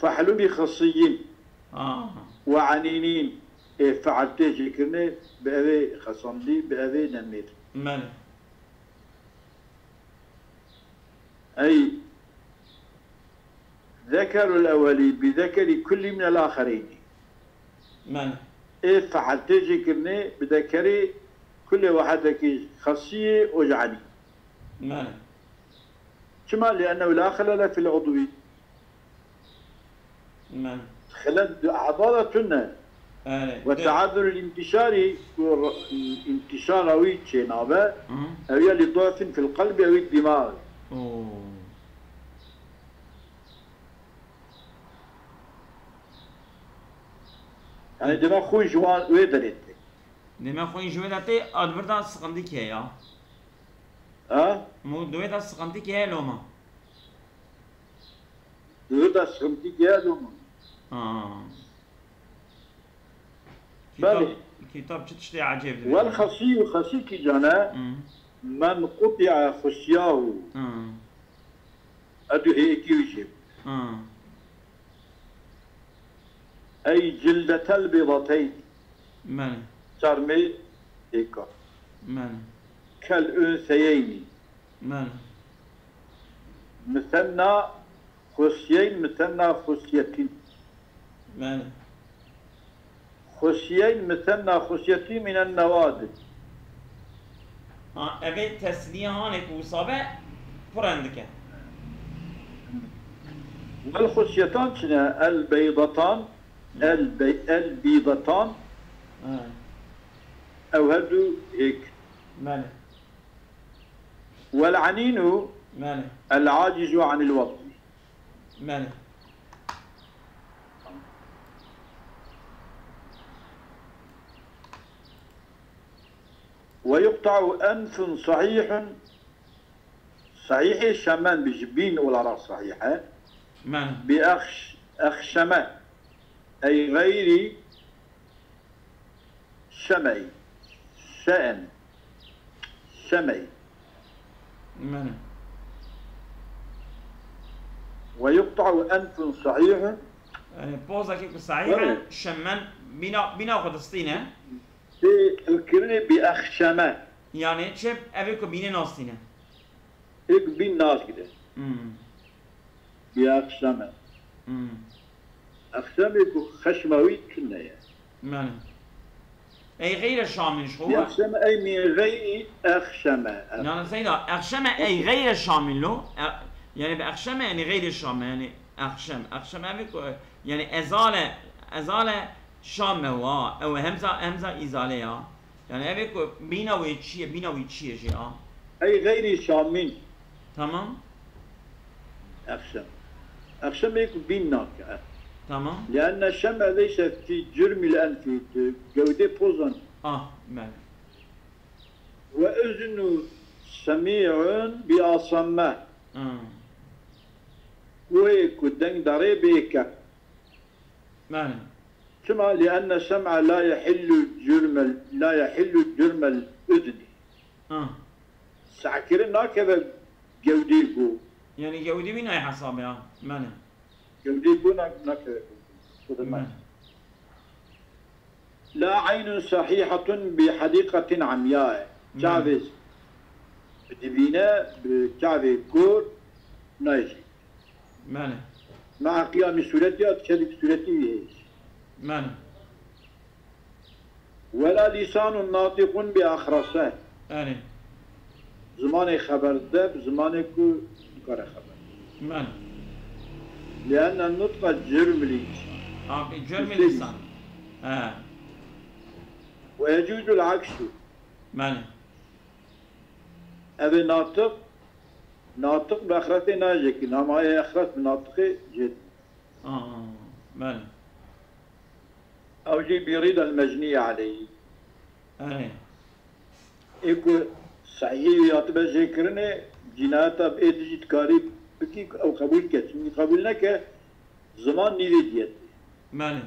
fehlu bi xasiyyin. Ha. Ve anînîn. Ê fe'l tê jêkirine bi evê xesandî, bi evê nemêr. Belê. Ey zekerul ewweli bi zekeri kulli minel axereyni. Belê. Ê fe'l tê jêkirinê bi dekerê kulê wahedekî xesiyê û ji enî. Belê. Çima? Li ennehu la xelele fil udwi. Belê. Xelel di a'da de tune. Erê. Ve teazurul intişarî, ku r-, intişara wî çênabe, Hı. ew ya li du'fin fil qelbi ew ê dimağ. Oo. Yani dema xwe ji wan wê derê tê. Dema xwe ji wê de tê, a di vir de sıkıntı ki ya. Ha? Mu di wê de sıkıntı ki ya loma. Di wê de sıkıntı ki ya loma. Ha. Kitap, Belê. Kitap çi tiştê ecêb dibe. Wel xesî û xesî kî cane, Hı. Men quti'a xusyahu. Hı. Edu hêkî wî jê. Hı. Ey cildetel bîdateyn. Belê. Çarmê hêka. Belê. Kel unseyeyni. Belê. Misenna xusyeyn, misenna xusyetin. Belê. Xusyeyn, misenna xusyetin minen newadid. Ha, evê tesniye hanê ku wisa be, pir endike. Wel xusyetan çi ne? El beydatan, el bey-, el bîdatan. Ha. Ew her du hêk. Belê. Wel anînu Belê. El acizu anil wad'i. Belê. Ve yuqta'u enfun sahihun, sahihê şemen bi ji bîn olarak sahih e. Belê. Bi exş-, exşeme, ey gayri Şemey. Şe'en. Şemey. Belê. Ve yuqta'u enfun sahihun. Yani pozekî ku sehîh e, Evet. Şemen bîna, bîna xwe distîne. Tê kirinê bi exşeme. Yani çi? Evê ku bînê nastîne. Êk bîn nas gide. Hmm. Bi exşeme. Hmm. Exşemê ku xeşma wî tune ye. Yani. Ey xeyre Şamîn ji xwe. Bi exşeme ey min xeyî exşeme. Yani Seyda, exşeme ey xeyre Şamîn lo. E, yani bi exşeme yani xeyre Şame yani exşem. Exşeme ev ku yani ezale, ezale Şame wa. Ew hemza, hemza izale ya. Yani ev ku bîna wê çi ye, bîna wî çi ye jê a? Ey xeyrî Şamîn. Tamam. Exşem. Exşemê ku bîn nake. Tamam. Lienne şeme leyse fî cürmîl enfî, di gewdê pozan. Ah, bele. Ve uznu semî'un bi asamme. Hmm. Wê ku deng darê bê ke. Bele. Çima? Lienne sem'a la yehillu cürmel, la yehillu cürmel udni. Ha. Sehkirin nakeve gewdî ku. Yani gewdî wî nayê hesabê ha. Bele. Gewdî ku na-, nakeve ku. Bele. La eynun sahihatun bi hadîqatin amyae. Çavê bi dibîne bi çavê kor nayê jî. Bele. Mea qiyamî sûretî ya dikevî sûretî wî heye. Bele. Wela lîsanun natiqun bi axrase. Erê. Zimanê xeberde bi zimanê ku dikare xeber. Bele. Lienne nutqa cürmü lîsan. Abi cürmü lîsan. He. Ve yecûzul aksu. Bele. Ev ê natiq, natiq bi exretê nayê jêkirin, ama ê exret bi natiqê jê dibin. Aa, bele. Ew jî bi rîdel mecnî aleyhî. Erê. Ê ku sehîhî wî hatibe jêkirinê, cînayeta bi êdî jî dikarî bikî ew qebûl ke. Çimkî qebûl neke, ziman nîvê diyetê. Bele.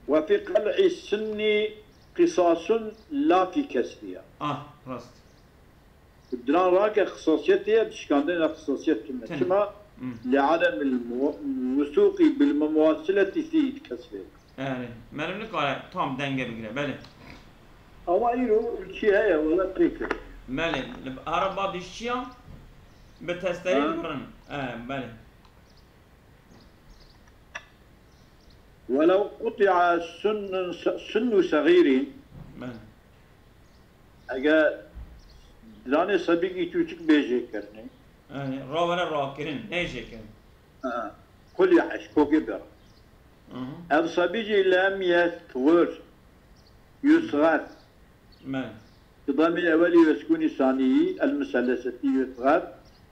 Ve fî qel'î sinnî qisasun la fî kesriya. Ah, rast. Diran rake qisasiyetê ye, di şikandinê de qisasiyet tune. Tune. Çima? Hmm. Li ademil mu-, wusûqî bil muwasileti fî kesrê. Erê. Meriv nikare tam denge bigire, belê. Ama îro çi heye, wele pê kir. Belê. Li ara bad îşçiya bi testerî Ha. dibirin. E, belê. Welew quti'a sunnun se-, sunnu segîrîn, Belê. Eger diranê sebîkî çûçik bê jêkirinê. Yanî rawere rakirin, neyê jêkirin. Ha, kulî eş, kokê bera. Hı hı. Ev sebî jî lem yesxur, yusxer. Belê. Bi demê ewelî ve sukûnî sanîyî, el musellesetî yusxer,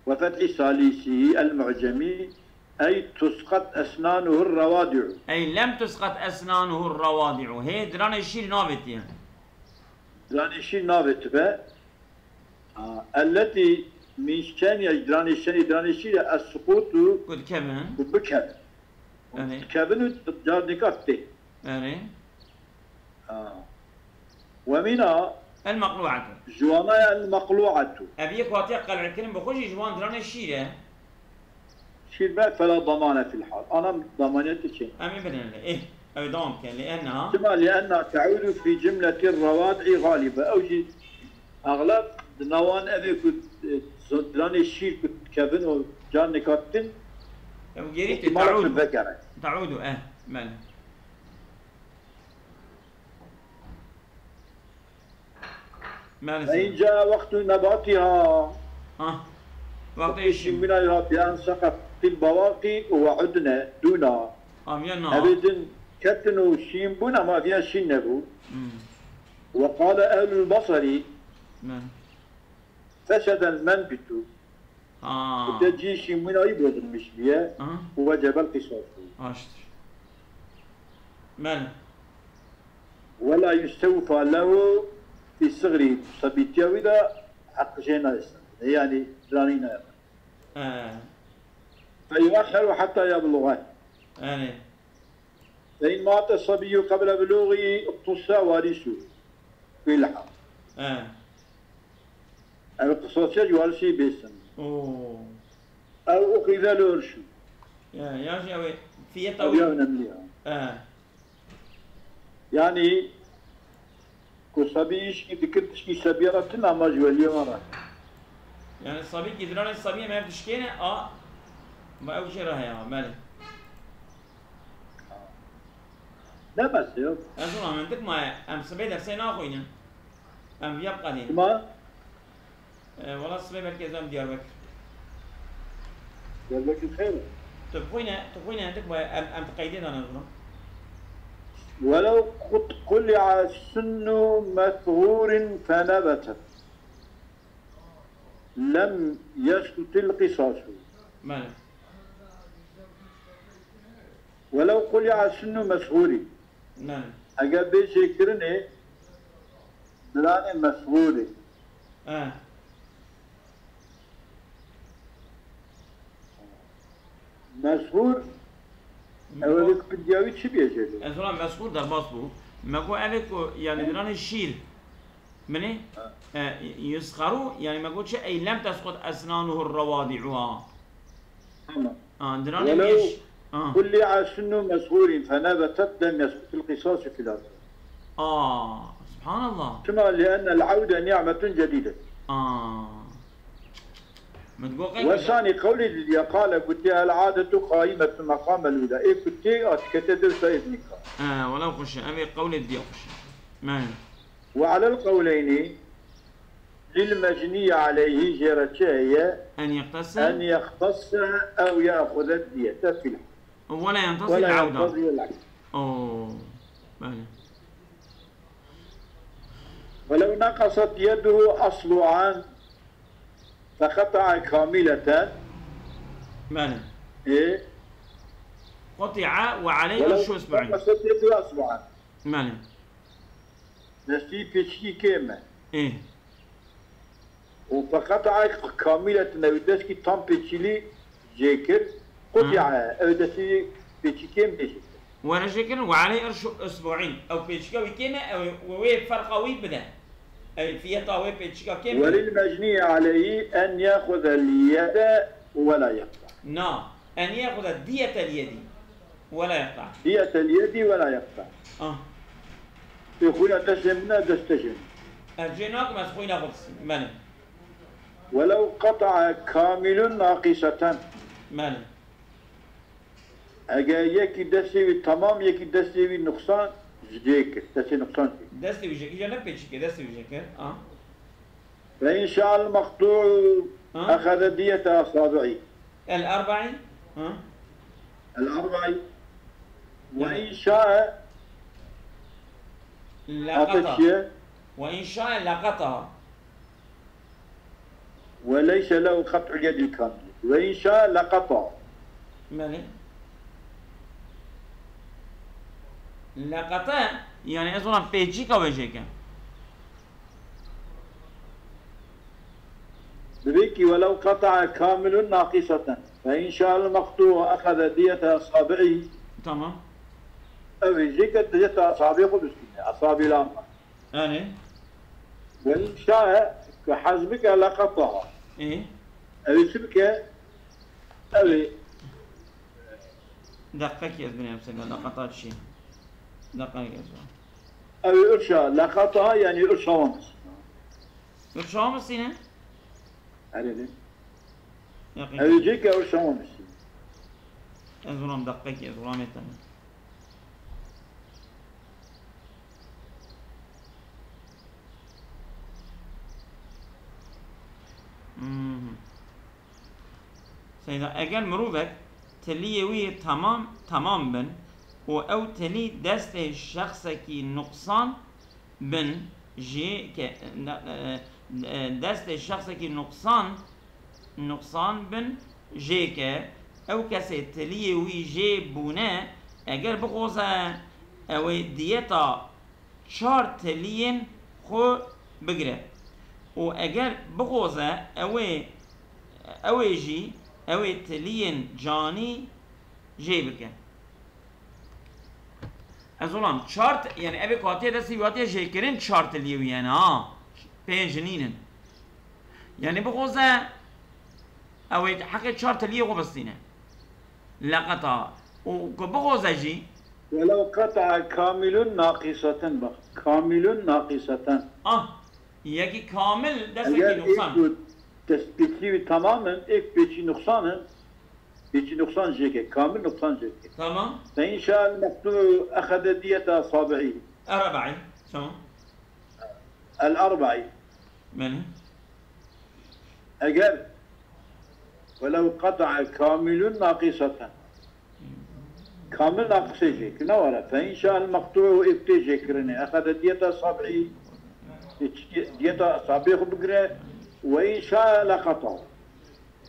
ve fethî salîsî, el mu'cemî, ey tusqet esnanuhu ravadi'u. Ey lem tusqet esnanuhu ravadi'u. Hê diranê şîr navêtiye. Diranê şîr navêtibe. Ha, elletî min şeniye, diranê şenî, diranê şîr e, esqutu. Ku dikevin. Ku bikevin. Erê. Dikevin û car nika tê. Erê. Ha. Ve mîna. El meqlu'atu. Ji wana ye el meqlu'atu. Ev yek hatiye qel'kirin bi xwe jî ji wan diranê şîr e. Şîr be fela damane fil hal. Ana damaniyetê çê. Em ê bidin li. Ê, ew ê dewam bikin. Li enneha. Çima? Li enna te'udu fî cumleti rewad'i galibe. Ew jî axlab di nawan evê ku, e, diranê şîr ku dikevin û car nikatin. Ew gerî te ihtimal te'udu. Vegere. Te'udu, eh. Belê. Maalesef. Ve in caa wextu nebatiha. Ha. Wextê şîn. Şîn bûna ya bi en seqet fil bawaqî ve udne dûna. Aviya na. Evê din ketin û şîn bûn ama aviya şîn nebû. Hmm. Ve qale ehlul basarî. Me. Fesedel menbitu. Ha. Te cî şîmûna wî bozulmuş bûye. Aha. Û wecebel qisas bû. Aştir. Belê. Wela yustewfa lehu fî sigrî, sebîtiya wî de heq jê nayê sendinê. Yanî diranî nayê. He. Fe yuexxeru heta yebluxe. Belê. Fe in mate sebiyyû qeble bulûxî iqtusse warîsû. Wî liha. He. Ev qisasiya ji warisî bêsin. Oo. Ew uxize li urşû. Ya, ya jî ew ê fiyeta Ev wî. Ya önemli ya. E. Yani ku sebî îşkî dikir tişkî sebiya re tune ma ji weliyê me re. Yani sabî kî diranê sabiyê me ev tişkêne a ma ew jê re heye, belê. Ne bes yok. Ez ona mentik maye, em sibê dersê naxwînin. Em viya biqedînin. Çima? E, wala sibê belkî ez em Diyarbekir. Diyarbekir xeyr e. Tu xwîne, tu xwîne hindik be, em, em di qeydê de ne zûna. ولو قط-، قلع سن مسحور فنبتت لم يسقط القصاص. Belê. ولو قلع سن مسحور. Belê. Eger bê jêkirinê diranê mesxûrê. E. Mesxûr, Me ew got, ê ku pidiya wî çi bêje lê? Ez ona mesxûr derbas bû. Me got ev ê ku, yani, diranê şîr. Binê, Ha. e, yusxaru, yani, me got çi, ey lem tesqut esnanuhu ravadi'uha. Tamam. Ha, diranê ولو yeş. Ha. قلع سن مسحور فنبتت لم يسقط القصاص في الأرض. Aa, subhanallah. Çima? لأن العودة نعمة جديدة. Aa. Min got qey وثاني قولê didiya قال gotiye العادة قائمة مقام الأولى. Ê ku tê a dikete dewsa êznika. He, wela xweş e. Ev ê qewlê didiya xweş e. Me. وعلى القولين للمجني عليه jê re çi heye? En yeqtese. En yeqtese ew ya'xuze diyete fil. Wela yentazir ولا العودة. ينتظر العودة. Oo, belê. ولو نقصت يده أصبعا فقطع كاملة. Belê. Ê. قطع وعليه ولو أرش أصبع. نقصت يده أصبعا. Belê. Destî pêçikî kêm e. Ê. Û feqet ay kamîletine wî destî tam pêçilî jê kir. Quti'a, ew destî pêçikê min jê kir. Were jê kirin, we aleyh erşu usbu'în. Ew pêçika wî kêm e, ew wê ferqa wî bide. Ew fiyeta wê pêçika kêm e. Welil mecnî aleyhî en yexuze liyede we la yeqta. Na, en yexuze diyete liyedî. We la yeqta. Diyete liyedî we la yeqta. Ah. Ê xwîna destê min e, destê jê. Ez cê nakim, ez xwîna xwe distînim. Belê. Welew qata'a kamilun naqiseten. Belê. Eger yekî destê wî temam, yekî destê wî nuqsan ji cihê kir. Destê nuqsan jê. Destê wî jê kir, ya ne pêçikê, destê wî jê kir. Ah. Ve in şa'el meqtu'u Ha? Eheze diyete asabi'i. El arba'i? Ha? El arba'i. Ve Yani in şa'e Laqata. Ateşiye. Ve in şa'e laqata. Ve leyse lehu qat'u yedil kamil. Ve in şa'e laqata. Belê. Laqata, yani ez ona pêçika wê jê ke. Dibê ki welew qata'a kamilun naqiseten. Fe in şa'el meqtu'u eheze diyete asabi'i. Tamam. Ew ê jê ke diyete asabi'ê xwe bistîne. Asabi'l amma. Yani? Ve in şa'e ke hez bike laqataha. Ê? Ew ê çi bike? Ew ê Deqekî ez binêrim sega, deqeta çi? Deqekî ez Ew ê irşa, laqataha yani irşa wan bistîne. Irşa wan bistîne? Erê ne? Yaqîn. Ew ê cê ke irşa wan bistîne. Ez wilam deqekî, ez wilamê te ne. Mhm. Seyda, eger mirovek tiliyê wî yê temam, temam bin û ew tilî destê şexsekî nuqsan bin jê ke, e, e, destê şexsekî nuqsan, nuqsan bin jê ke, ew kesê tiliyê wî jê bûne, eger bixwaze ew ê diyeta çar tiliyên xwe bigire û eger bixwaze ew ê, ew ê jî ew ê tiliyên canî jê bike. Ez olam çar te-, yani ev ê ku hatiye destê wî hatiye jêkirin çar tiliyê wî yani ha. Pênc nînin. Yani bixwaze ew ê heqê çar tiliyê xwe bistîne. Leqeta. Û ku bixwaze jî. Welew qeta'a kamilun naqîseten, bak. Kamilun naqîseten. Ah, yekî kamil, dest yekî Eger nûqsan. Êk ku destpêçî wî tamam in, êk pêçî nûqsan in, pêçî nûqsan jêke, kamil nûqsan jêke. Tamam. Fe in şa'el meqtû'u exede diyete asabi'i. Erba'i. Tamam. El-erba'i. Belê. Eger welew qeta'a kamilun naqîseten. Kamil naqisê jêkir, ne were. Fe in şa'el meqtû'u êk tê jêkirinê. Exede diyete asabi'i. Diyete asabi'ê xwe bigire. Ve in şa'e leqeta'u.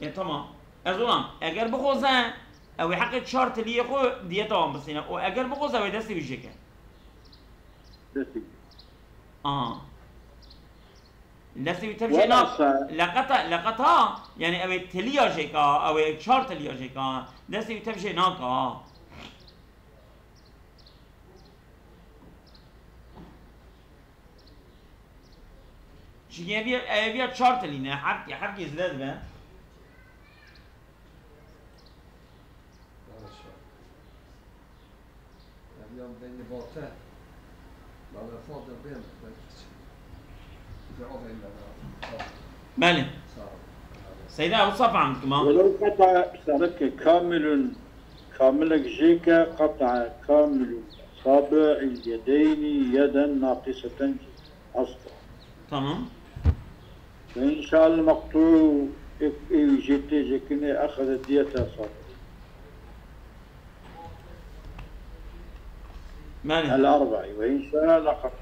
E, tamam. Ez olam. Eger bixwaze, ew ê heqê çar tiliyê xwe diyeta wan bisîne. Û eger bixwaze, ew ê destê wî jêke. Destê wî. Aha. Destê wî tev jê Wela nak. se- Leqeta, leqeta, yani ew ê tiliya jêka, ew ê çar tiliya jêka. Destê wî tev jê naka. Çi ev ya, ev ya çar tilî ne, hevkê, hevkê zide dibe. Ev ya beyni bate. Baba fadil bêne. Belê. Seyda, ew safa em dikima. Welew qeta sereke kamilun, kamilek jêke qeta kamilun. Sabi'il yedeyni yeden naqiseten asla. Tamam. Ve in şa'el meqtû'u êk êwî jê tê jêkirinê exede diyete asabi'i. Belê. El-erba'i ve in şa'e leqet.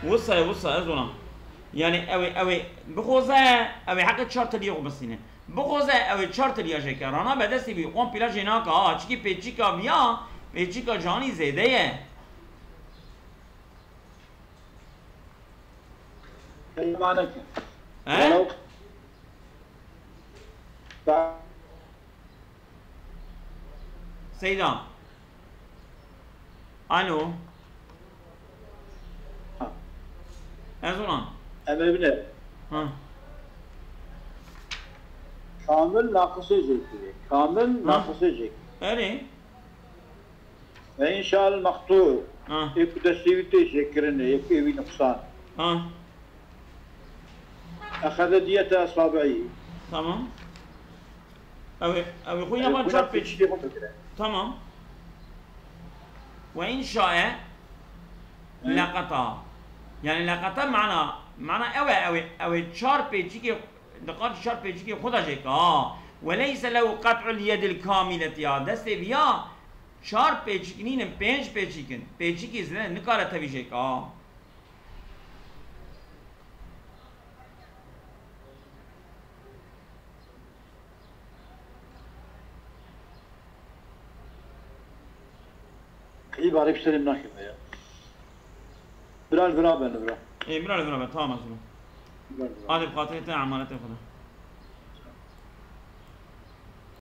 Wisa ye, wisa, ez ona. Yani ew ê, ew ê bixwaze, ew ê heqê çar tiliyê xwe bisîne. Bixwaze, ew ê çar tiliya jêke. Rana be destê wî, wan pîla jê naka. Ha, çikî pêçîka viya, pêçîka canî zêde ye. He? Welew Seyda. Alo. Ha. Ez olam. Em ê bine. Ha. Kamil naqisê jêkirê. Kamil Ha. naqisê jêkirê. Erê. Ve in şa'el meqtû'u. Ha. Ê ku destê wî tê jêkirinê, ê ku êwî nuqsan. Ha. Exede diyete esabi'i. Tamam. Ew ê, ew ê xwe Ew ê yaban xwe çar pêçî. pêçî xwe bigire. Tamam. Ve in şa'e Hı. leqeta. Yani leqeta mana, mana ew e, ew ê, ew ê çar pêçîkê, diqat çar pêçîkê xwe de jêka. Ve leyse lehu qet'ul yedil kamileti ya. Destê viya çar pêçîk nînin, pênc pêçîk in. Pêçîkê zine nikare tevî jêka. Îbarê pişterê min naxîme ya. Bira li vira ben li vira. Ê, bira li vira ben, tamam ez bunu. Bira li vira. Hadi bi xatirê te emanetê xwe de.